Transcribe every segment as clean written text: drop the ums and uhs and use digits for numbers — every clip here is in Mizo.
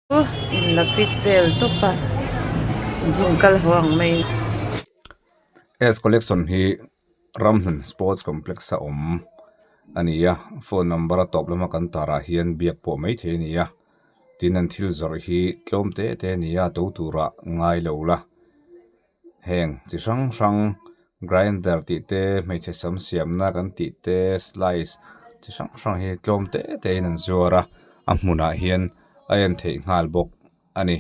In la fit vel tawp a gym kal haw ang mai. S collection hi Ramhlun sports complex a awm a ni a phone number a tawp lama kan tar ah hian biak pawh maithei a ni a tin an thil zawrh hi tlawm te te a ni a to turah ngai lo la. Heng chi hrang hrang grinder tih te hmeichhe sam siamna kan tih te slice chi hrang hrang hi tlawm te te in an zuar a a hmunah hian a en theih nghal bawk a ni.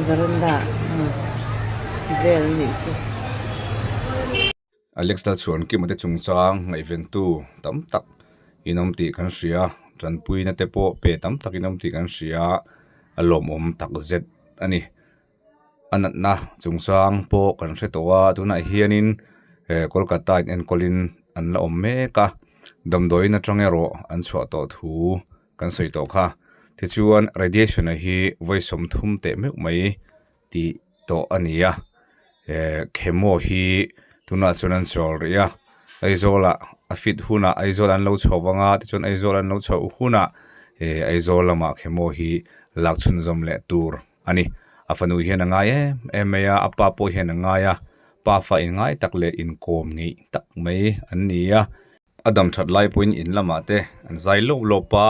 Veranda vel a nih chu. Alex Lalchhuankima te chungchang ngaihventu tam tak in awm tih kan hria tanpuina te pawh pe tam tak in awm tih kan hria a lawmawm takzet a ni. A natna chungchang pawh kan hre tawh a tunah hianin eh Kolkata in enkawlin an la awm mek a damdawiin atang erawh an chhuah tawh thu kan sawi tawh kha tichuan radiation a hi vawi 30 teh meuh mai tih tawh a ni a eh chemo hi tunah chuan an chawl rih a Aizawl ah a fit hunah Aizawl an lo chho vang a tichuan Aizawl an lo chhoh hunah eh Aizawl lamah chemo hi lak chhunzawm leh tur. a ni. A fanu hian a ngai em em mai a, a pa pawh hian a ngai a, pafa inngai tak leh inkawm ngeih tak mai an ni a. A dam that lai pawhin in lamah te an zai lawp lawp a,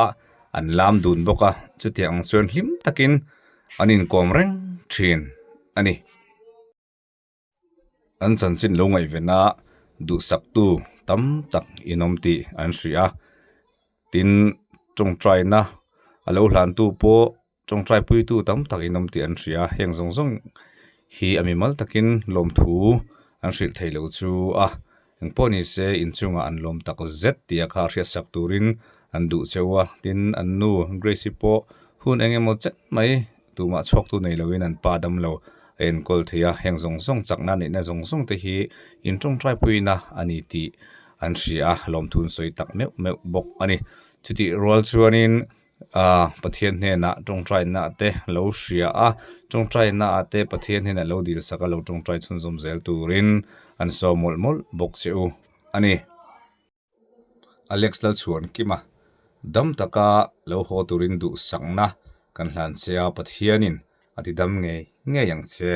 an lam dun bawk a, chutiang ang chuan hlim takin an inkawm reng thin a ni. An chanchin lo ngaihven a, duhsaktu tam tak in awm tih an hria a, tin tawngtaina a lo hlantu pawh tawngtai puitu tam tak in awm tih an hria a, heng zawng zawng hi a mimal takin lawmthu an hrilh theih loh chu a, engpawh ni se inchungah an lawm tak zet tih a kha hriatsak turin an duh cheu a, tin an nu Grace-i pawh hun eng emaw chet mai Tumah chhuaktu nei loin an pa dam lo a enkawl thei a, heng zawng zawng chakna neihna zawng zawng te hi in tawngtai puina a ni tih an hria a, lawmthu an sawi tak meuh meuh bawk a ni. Chutih rual chuanin aah Pathian hnenah tawngtaina te lo hria a, tawngtaina ah te Pathian hnenah lo dil sak a lo tawngtai chhunzawm zel turin an sawm mawlh mawlh bawk che u a ni. Alex Lalchhuankima dam taka lo haw turin duhsakna kan hlan che a, Pathianin a ti dam ngei ngei ang che.